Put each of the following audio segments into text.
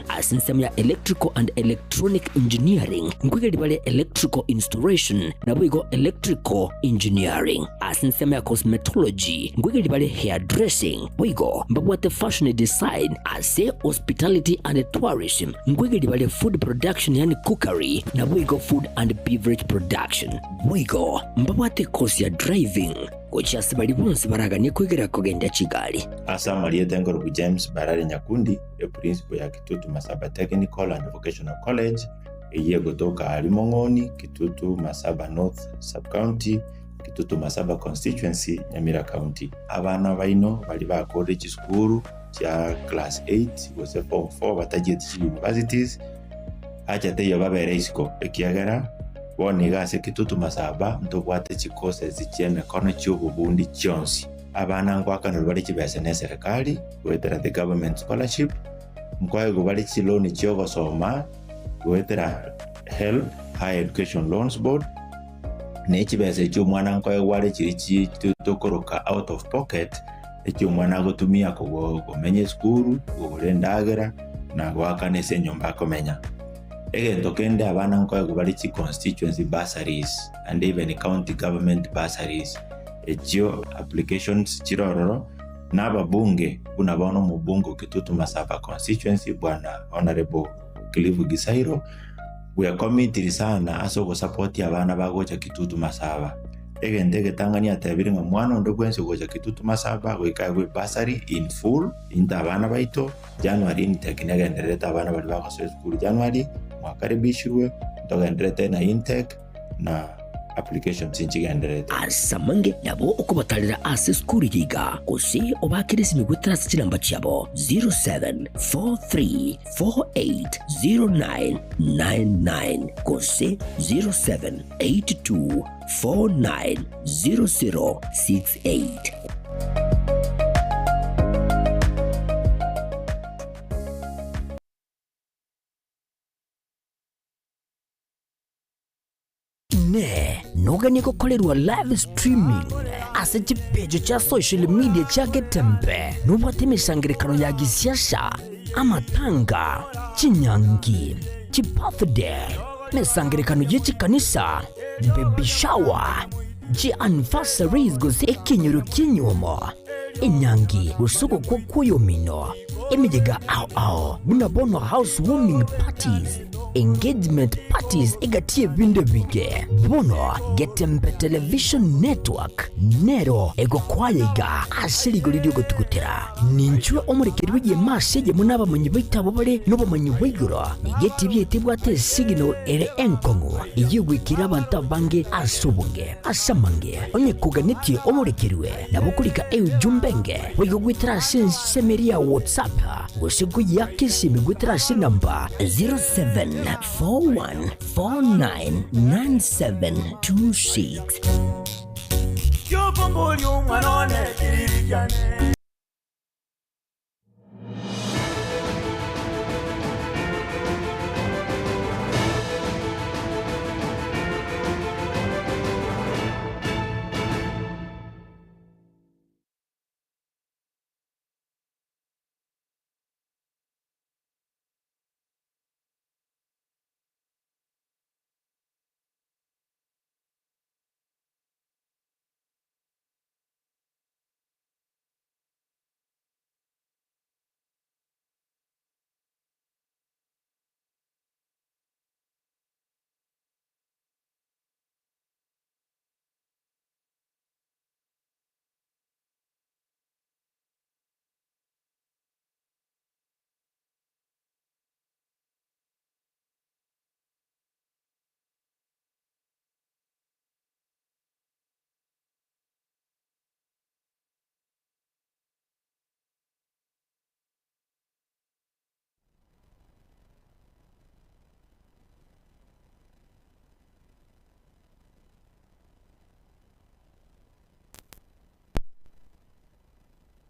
Ase ensemo ya Electrical and Electronic Engineering nkoigereria bare Electrical Installation naboigo Electrical Engineering. Ase ensemo ya Cosmetology nkoigereria bare Hairdressing boigo mbabwate Fashion Design. Ase Hospitality and Tourism nkoigereria bare Food Production yaani Cookery naboigo Food and Beverage Production. Boigo mbabwate ecourse ya Driving. Gochia ase baria bonsi baraganie koigera kogendia chigari. Ase amarieta nkorokwa James Barare Nyakundi, eprinciple ya Kitutu Masaba Technical and Vocational College, eyio egotoka aaria Mong'oni, Kitutu Masaba North Sub-County, Kitutu Masaba Constituency, Nyamira County. Abana baino baria bakorire chisukuru chia class eight gose form four batachieti chi universities, acha teiyo babere isiko ekiagera Bono iga ase Kitutu Masaba ntobwate chicourses chi'emekono chi'obobundi chionsi. Abana ngoakanerwa bare chibesa n'eserekari goetera the government scholarship, nkoegwa bare chiloan chi'ogosoma goetera HELB, Higher Education Loans Board, ne chibesa echio omwana nkoegwa are chiria chi tokoroka out of pocket, echio omwana agotumia komenya esukuru, kogora endagera, na goakana ase enyomba akomenya. Egento kende abana nkoegwa bare chi constituency bursaries and even county government bursaries echio applications chire ororo na ababunge buna bono omobunge o Kitutu Masaba constituency bwana Honourable Cliff Gisairo bwekomitiri sana ase ogosupport abana bagocha Kitutu Masaba. Egento egetang'ani atebire ng'a mwana onde bwensi ogocha Kitutu Masaba goika aegwe ebursary in full into abana baito. January intake negendererete abana baria bagosoa esukuru January mwakaribishirwe ntogendererete na intake na applications nchigendererete. Ase amange nabo okobatarera ase esukuru eye iga, gose obaakere esimi goetera ase chinamba chiabo 0743480999 gose 0782490068. Inee! Noganie gokorerwa live streaming ase chipeji chia social media chia Getembe? Nobwate emesangererekano ya gisiasa, amatanga, chinyangi, chibirthday, emesangererekano ye chikanisa, baby shower, chianniversaries gose ekenyoro ki'enyuomo, enyangi gose ogokwa kw'oyomino, emeyega ao ao buna bono house warming parties, engagement parties egati y'ebinto ebinge. Bono Getembe Television Network nero egokwaya iga ase rigori ri'ogotugutera. Ninchwe omorekeri bw'egeema ase eyemo nabamanyi baito abwo bare nobomanyi bwa igoro. Nigo etibi yaito ebwate esignal ere enkong'u eyio egwekire abanto abange ase obonge. Ase amange, onye koganetie omorekerwe, nabo okorika eujumbe enge boigo goetera ase ensemo eria ya WhatsApp gose koyeaka esimi goetera ase enamba 0741499726. Kiokomboria omwana one kiriri kiane.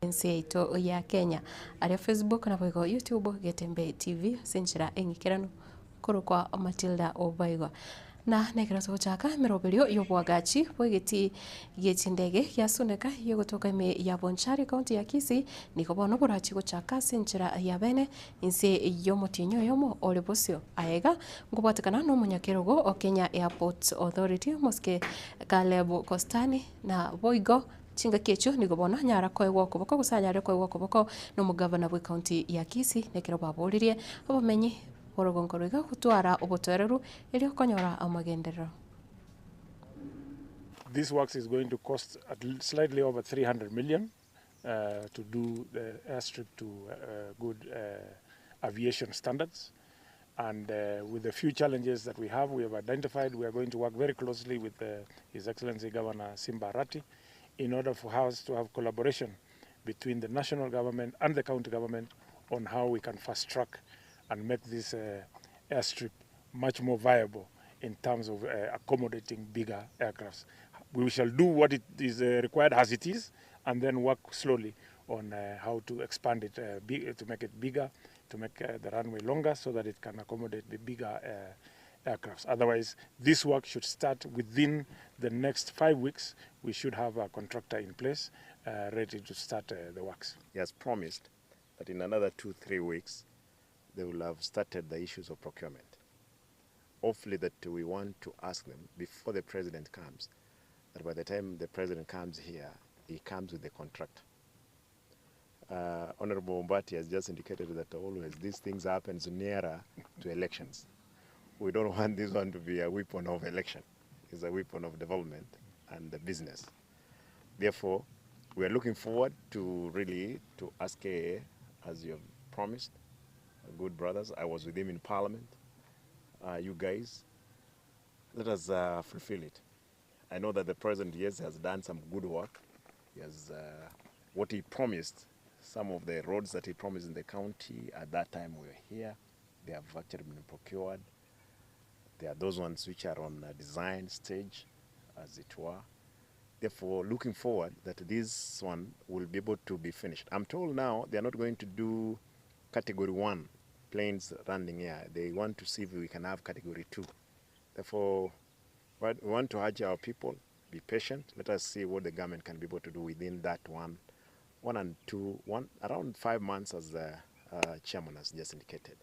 Ense yaito ya Kenya. Aria Facebook naboigo YouTube Getembe TV ase enchera eng'ikeranu korokwa Matilda Obaigwa. Na nekero togochaka emeroberio y'oboagachi bw'egetii gie chindege gia Suneka y'ogotoka ime ya Bonchari ekaunti ya Kisii nigo bono borachie gochaka ase enchera ya bene inse y'omotienyi oyomo ore bosio. Aye iga nkobwatekana nomonyakerogo o Kenya Airports Authority omosike Caleb Kostani na boigo chingaki echio nigo bono anyara koegwa okoboko gose anyare koegwa okoboko nomogavana bw'ekaunti ya Kisii nekero baboririe abamenyi b'orogongo roiga gotwara obotoereru erio konyora amagenderero. This works is going to cost at slightly over 300 million to do the airstrip to good aviation standards and with the few challenges that we have, we have identified, we are going to work very closely with His Excellency Governor Simba Arati in order for us to have collaboration between the national government and the county government on how we can fast track and make this airstrip much more viable in terms of accommodating bigger aircrafts. We shall do what it is required as it is and then work slowly on how to expand it to make it bigger, to make the runway longer so that it can accommodate the bigger aircrafts. Otherwise, this work should start within the next 5 weeks. We should have a contractor in place ready to start the works. He has promised that in another 2-3 weeks, they will have started the issues of procurement. Hopefully that we want to ask them before the president comes, that by the time the president comes here, he comes with the contract. Honorable Ombati has just indicated that always these things happen nearer to elections. We don't want this one to be a weapon of election. It's a weapon of development and the business. Therefore, we are looking forward to really to ask KAA, as you have promised, good brothers. I was with him in Parliament. You guys, let us fulfill it. I know that the president, yes, has done some good work. He has what he promised, some of the roads that he promised in the county at that time we were here, they have actually been procured. There are those ones which are on the design stage, as it were. Therefore, looking forward that this one will be able to be finished. I'm told now they are not going to do category 1 planes landing here. They want to see if we can have category 2. Therefore, we want to urge our people, be patient. Let us see what the government can be able to do within that one, one and two, one, around 5 months, as the chairman has just indicated.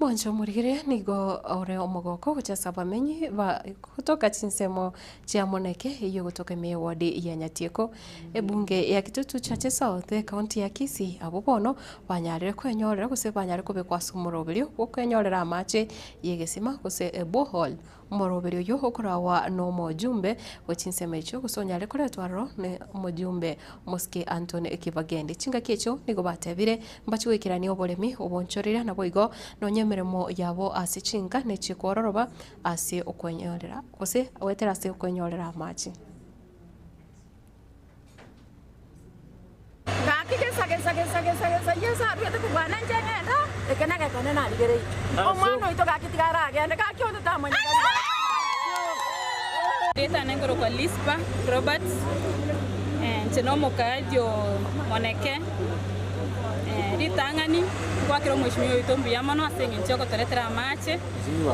Mwanche omorigere nigo ore omogoko gochia ase abamenyi ba gotoka chinsemo chia Moneke eyio gotoka ime eward ya Nyatieko ebunge ya Kitutu Chache South ekaunti ya Kisii abwo bono banyarire kwenyorera gose banyare kobekwa ase omoroberio bw'okwenyorera amache y'egesima gose eborehole. Omoroberio oyio okorawa nomojumbe bwe chinsemo echio gose onyare koretwa aroro ne omojumbe Mosike Anthony Kibagendi. Chingaki echio nigo batebire mbache goikerania oboremi obonchoreria naboigo nonya emeremo yabo ase chinka nechie kwororoba ase okwenyorera gose goetera ase okwenyorera amache. Gaki gesa gesa gesa gesa gesa Yeso aruete kobwana inche ng'ende eke negekone narigereirie. Omwana oito gaki tiga aragende gaki onde tamanyete. Erieta rane nkorokwa Lispa Roberts, inche na omokaaji o Moneke. Ritang'ani nkwakera omweshimiwa oito mbuya mono ase eng'encho yogotoretera amache,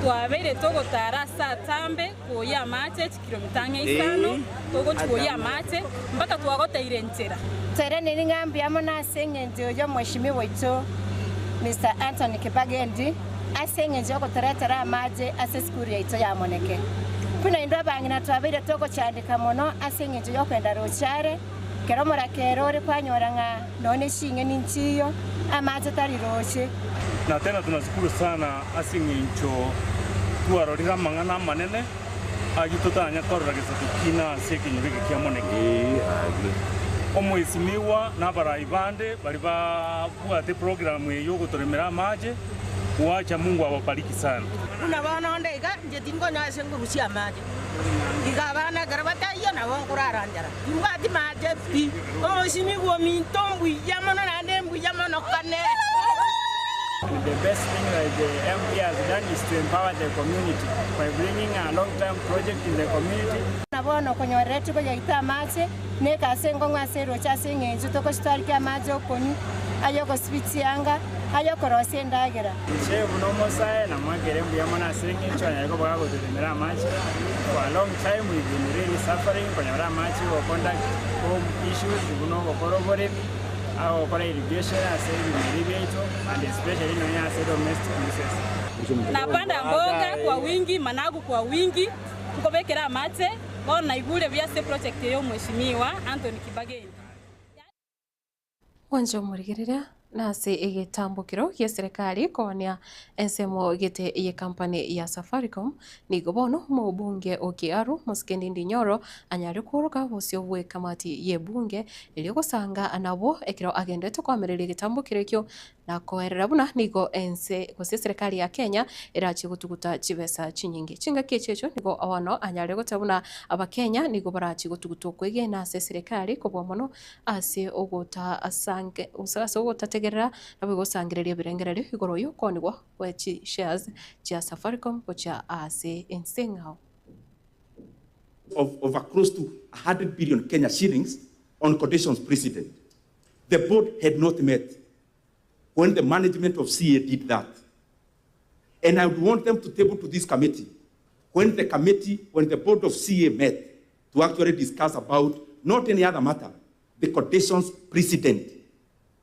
twabeire togotara ase atambe koyia amache chikilomita ang'e isano, togochia koyia amache mpaka twagoteire enchera. Toiraneri ng'a mbuya mono ase eng'encho y'omweshimiwa oito Mister Anthony Kibagendi ase eng'encho y'ogotoretera amache ase esukuru yaito ya Moneke. Buna intwe abang'ina twabeire togochandeka mono ase eng'encho y'okwenda roche are, kero omorakera ore kwanyora ng'a nonya ne ching'eni nchiyo, amache tari roche. Na tena tunashukuru sana ase eng'encho twarorire amang'ana amanene ayio totanya korora gesaku kina ase ekenyoro eke kia Moneke. Omwesimigwa na abarai bande baria babwate eprogramu eye yogotoremera amache, wacha Mungu awabariki sana. Buna bono onde iga, inche tinkonyoa ase nkorusia amache. Iga abana ekero bataiyo nabo nkorara nchara, timbwati mache pi. Omosimigwa ominto mbuya mono naende mbuya mono kane. The best thing that the MP has done is to empower the community by bringing a long-term project in the community. buna bono okonyorera etugo yaito amache, na egasi enkong'u ase eroche ase eng'encho togochitwariki amache okonywa, ay'ogosibia chianga, ay'okorosia endagera. Inche buna omosae namoakere mbuya mono ase eng'encho anyare koba gagotoremera amache. For a long time we've been really suffering konyora amache go conduct home issues buna ogokora oboremi, agokora irrigation ase ebimeri biaito and especially nonya ase domestic uses. Napanda mboga kwa wingi, managu kwa wingi, nkobekera amache, bono naigure buya ase eproject eye y'omweshimiwa Anthony Kibagendi. Mwanche omorigereria nase egetambokero gi'eserekari koonia ensemo gete y'ekampani ya Safaricom, nigo bono omobunge o Kiaru Mosike Ndindi Nyoro anyare kworoka bosio bw'ekamati y'ebunge erio gosanga nabwo ekero agenderete koamereria egetambokero ekio na koerera buna nigo ense gose eserekari ya Kenya erachie gotuguta chibesa chinyinge. Chingaki echi echio nigo bono anyare goteba buna abakenya nigo barachie gotuguta okwegena ase eserekari kobua mono ase ogotasange gose ase ogotategerera naboigo gosangereria ebirengererio igoro y'okoonigwa gwe chishares chia Safaricom gochia ase ense eng'ao. Of over close to 100 billion Kenya shillings on conditions precedent. The board had not met when the management of CA did that. And I would want them to table to this committee when the committee, when the board of CA met to actually discuss about not any other matter, the conditions precedent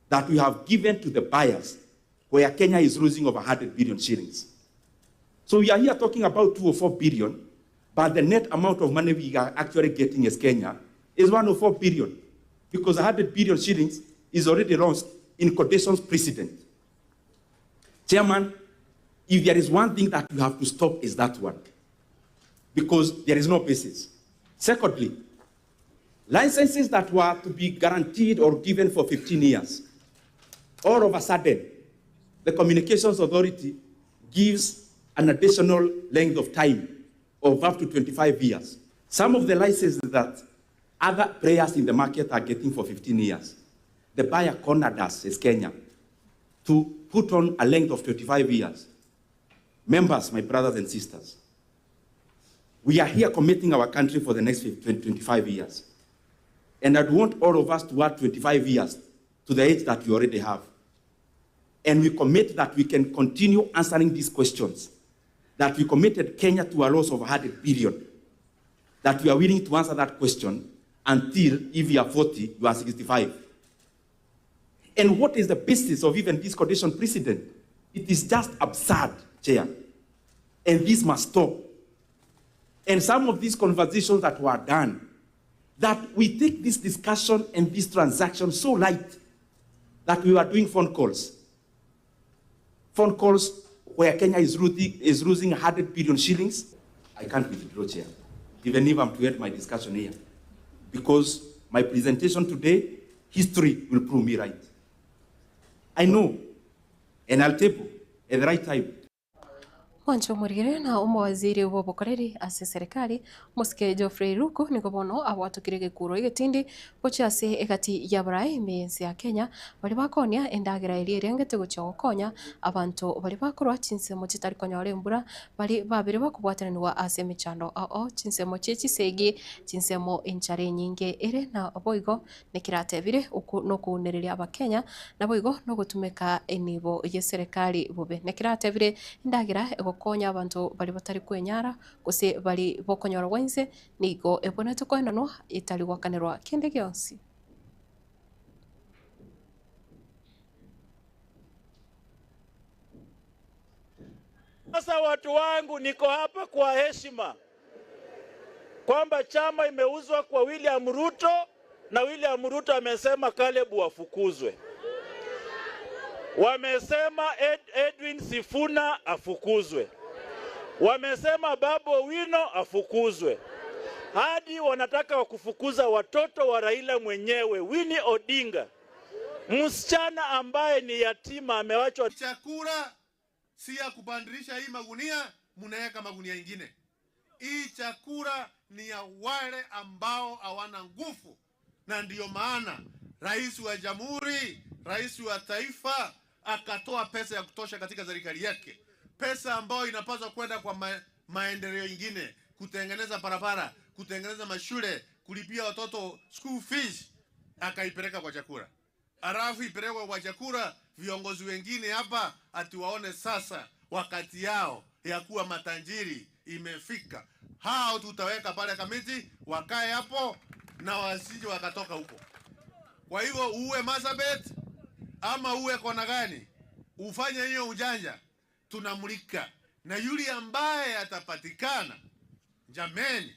that we have given to the buyers where Kenya is losing over 100 billion shillings. So we are here talking about 204 billion, but the net amount of money we are actually getting as Kenya is 104 billion, because 100 billion shillings is already lost in conditions precedent. Chairman, if there is one thing that you have to stop is that one, because there is no basis. Secondly, licenses that were to be guaranteed or given for 15 years, all of a sudden, the Communications Authority gives an additional length of time of up to 25 years. Some of the licenses that other players in the market are getting for 15 years, the buyer cornered us as Kenya to put on a length of 25 years. Members, my brothers and sisters, we are here committing our country for the next 25 years. And I'd want all of us to add 25 years to the age that we already have. And we commit that we can continue answering these questions, that we committed Kenya to a loss of 100 billion, that we are willing to answer that question until, if you are 40, you are 65. And what is the basis of even this condition precedent? It is just absurd, Chair. And this must stop. And some of these conversations that were done, that we take this discussion and this transaction so light that we were doing phone calls. Phone calls where Kenya is losing, is losing 100 billion shillings. I can't withdraw, Chair, even if I'm to end my discussion here, because my presentation today, history will prove me right. I know, and I'll table at the right time. Mwanche omorigere na omowaziri bw'obokoreri ase eserekari, Omosike Geoffrey Ruku nigo bono abwatokire egekuro egetindi gochia ase egati y'abarai ime y'ense ya Kenya baria bakonia endagera eria erengete gochia gokonya abanto baria bakorwa chinsemo chitari konyora embura baria babere bakobwatananigwa ase emechando ao chinsemo chie chisegi chinsemo enchara enyinge ere na boigo Nekeratebire, Okwo nokounereria Abakenya, naboigo nogotumeka enibo y'eserekari bobe. Nekeratebire, Endagera egokonya abanto baria batari kwenyara, gose baria bokonyora gwa inse, nigo ebwenerete koenanwa etari goakanerwa kende gionsi. Sasa watu wangu, niko hapa kwa heshima kwamba chama imeuzwa kwa William Ruto na William Ruto amesema Caleb wafukuzwe. Wamesema Ed, Edwin Sifuna afukuzwe. Wamesema Babu Owino afukuzwe. Hadi wanataka wakufukuza watoto wa Raila mwenyewe Winnie Odinga, msichana ambaye ni yatima amewachwa. Chakula si ya kubandilisha hii magunia, mnaweka magunia ingine. Hii chakula ni ya wale ambao hawana nguvu, na ndiyo maana rais wa jamhuri, rais wa taifa akatoa pesa ya kutosha katika serikali yake, pesa ambayo inapaswa kwenda kwa ma maendeleo ingine, kutengeneza barabara, kutengeneza mashule, kulipia watoto school fees, akaipeleka kwa chakula, halafu ipelekwe kwa chakula. Viongozi wengine hapa ati waone sasa wakati yao ya kuwa matajiri imefika. Hao tutaweka pale Kamiti, wakae hapo na wasije wakatoka huko. Kwa hivyo uwe Marsabit ama uwe kona gani, ufanye hiyo ujanja, tunamulika na yule ambaye atapatikana, jameni,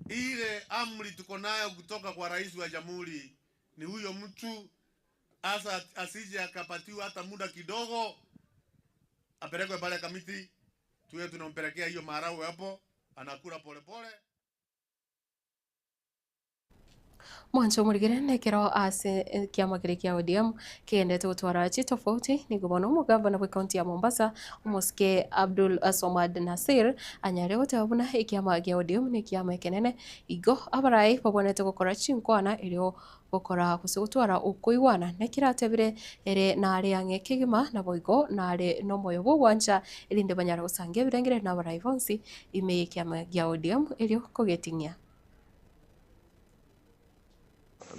ile amri tuko nayo kutoka kwa rais wa jamhuri ni huyo mtu asa asije akapatiwa hata muda kidogo, apelekwe pale Kamiti, tuwe tunampelekea hiyo maharagwe hapo, anakula polepole. Mwancho omorigere nekero ase ekiama keria kia ODM kegendete gotwara chitofauti nigo bono omogavana bwa ekaunti ya Mombasa omosike Abdul Somad Nasir anyare goteba buna ekiama gia ODM na ekiama ekenene igo abarai babwenerete gokora chinkwana erio gokora gose gotwara okoigwana nekeratebire ere nare ang'e kegima naboigo nare na omoyo bwa ogwancha erinde banyare gosanga ebirengere na abarai bonsi ime ya ekiama gia ODM erio kogeting'ia.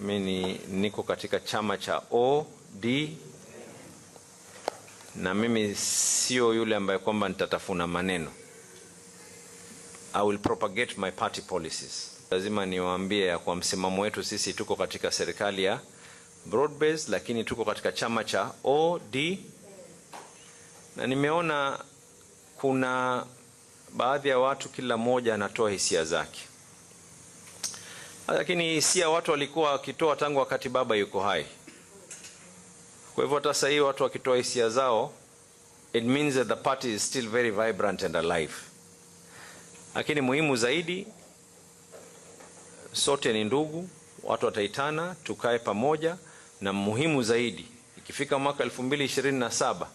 Mimi niko katika chama cha OD na mimi sio yule ambaye kwamba nitatafuna maneno. I will propagate my party policies. Lazima niwaambie ya kwa msimamo wetu sisi tuko katika serikali ya broad base, lakini tuko katika chama cha OD, na nimeona kuna baadhi ya watu kila mmoja anatoa hisia zake, lakini hisia watu walikuwa wakitoa tangu wakati baba yuko hai. Kwa hivyo hata sasa hivi watu wakitoa hisia zao, it means that the party is still very vibrant and alive. Lakini muhimu zaidi, sote ni ndugu, watu wataitana, tukae pamoja, na muhimu zaidi, ikifika mwaka 2027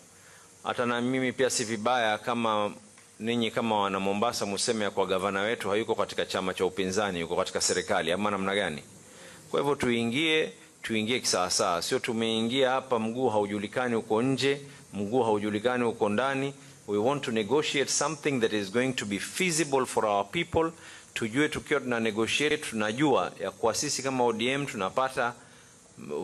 hata na mimi pia si vibaya kama ninyi kama wana Mombasa museme ya kwa gavana wetu hayuko katika chama cha upinzani, yuko katika serikali ama namna gani? Kwa hivyo tuingie kisawasawa, sio tumeingia hapa mguu haujulikani uko nje, mguu haujulikani uko ndani. We want to negotiate something that is going to be feasible for our people. Tujue tukiwa tuna negotiate, tunajua ya kwa sisi kama ODM tunapata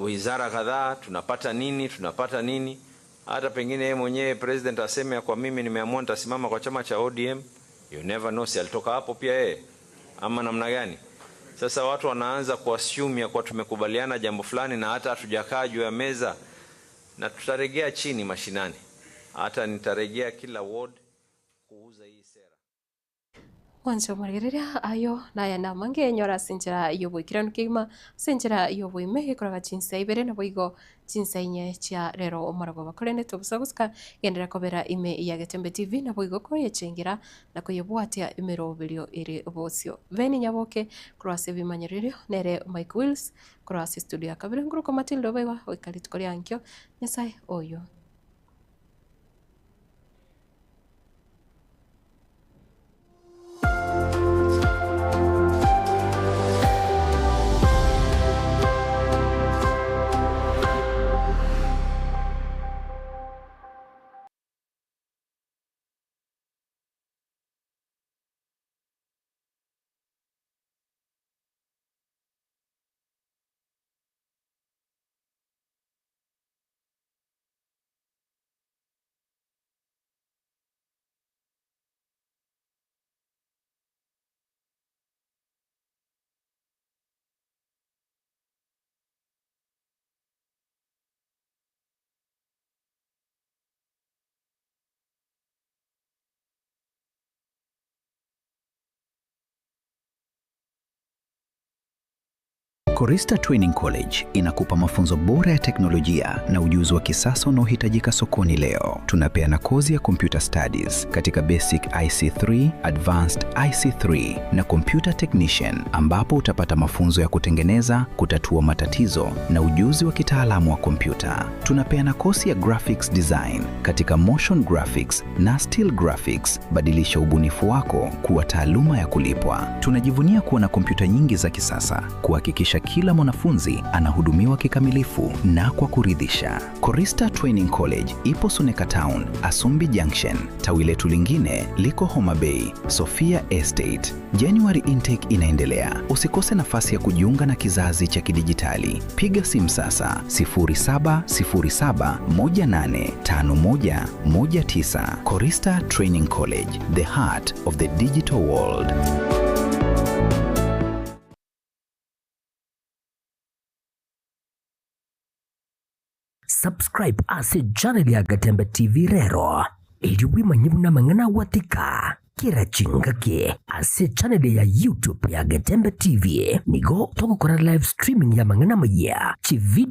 wizara kadhaa, tunapata nini, tunapata nini. Hata pengine yeye mwenyewe president aseme ya kwa mimi nimeamua nitasimama kwa chama cha ODM. You never know, si alitoka hapo pia yeye ama namna gani? Sasa watu wanaanza kuassume ya kuwa tumekubaliana jambo fulani na hata hatujakaa juu ya meza, na tutaregea chini mashinani, hata nitaregea kila ward kuuza hii sera. Mwancho omorigereria ayo naya namange enyora ase enchera ya oboikeranu kegima ase enchera ya oboime gekoraga chinsa ibere naboigo chinsa inye chia rero omorogoba korende tobusa gosika genderera kobera ime ya Getembe TV naboigo koyechengera na koyebwatia emeroberio ere bosio. Beni Nyaboke korwa ase ebimanyererio nere Mike Wills korwa ase estudio ya kabere nkoruka Matilda Obaiwa goika rituko ria nkio Nyasaye oyo. Korista Training College inakupa mafunzo bora ya teknolojia na ujuzi wa kisasa unaohitajika sokoni leo. Tunapeana kozi ya Computer Studies katika Basic IC3, Advanced IC3 na Computer Technician, ambapo utapata mafunzo ya kutengeneza, kutatua matatizo na ujuzi wa kitaalamu wa kompyuta. Tunapeana kozi ya Graphics Design katika Motion Graphics na Still Graphics. Badilisha ubunifu wako kuwa taaluma ya kulipwa. Tunajivunia kuwa na kompyuta nyingi za kisasa kuhakikisha kila mwanafunzi anahudumiwa kikamilifu na kwa kuridhisha. Korista Training College ipo Suneka Town, Asumbi Junction. Tawi letu lingine liko Homa Bay, Sofia Estate. January intake inaendelea. Usikose nafasi ya kujiunga na kizazi cha kidijitali. Piga simu sasa 0707185119. Korista Training College, the heart of the digital world. Subscribe ase channel ya Gatembe TV rero erio bwemanye buna amang'ana agwatika kera chingaki ase channel ya YouTube ya Getembe TV nigo togokora live streaming ya amang'ana amayia, chividio.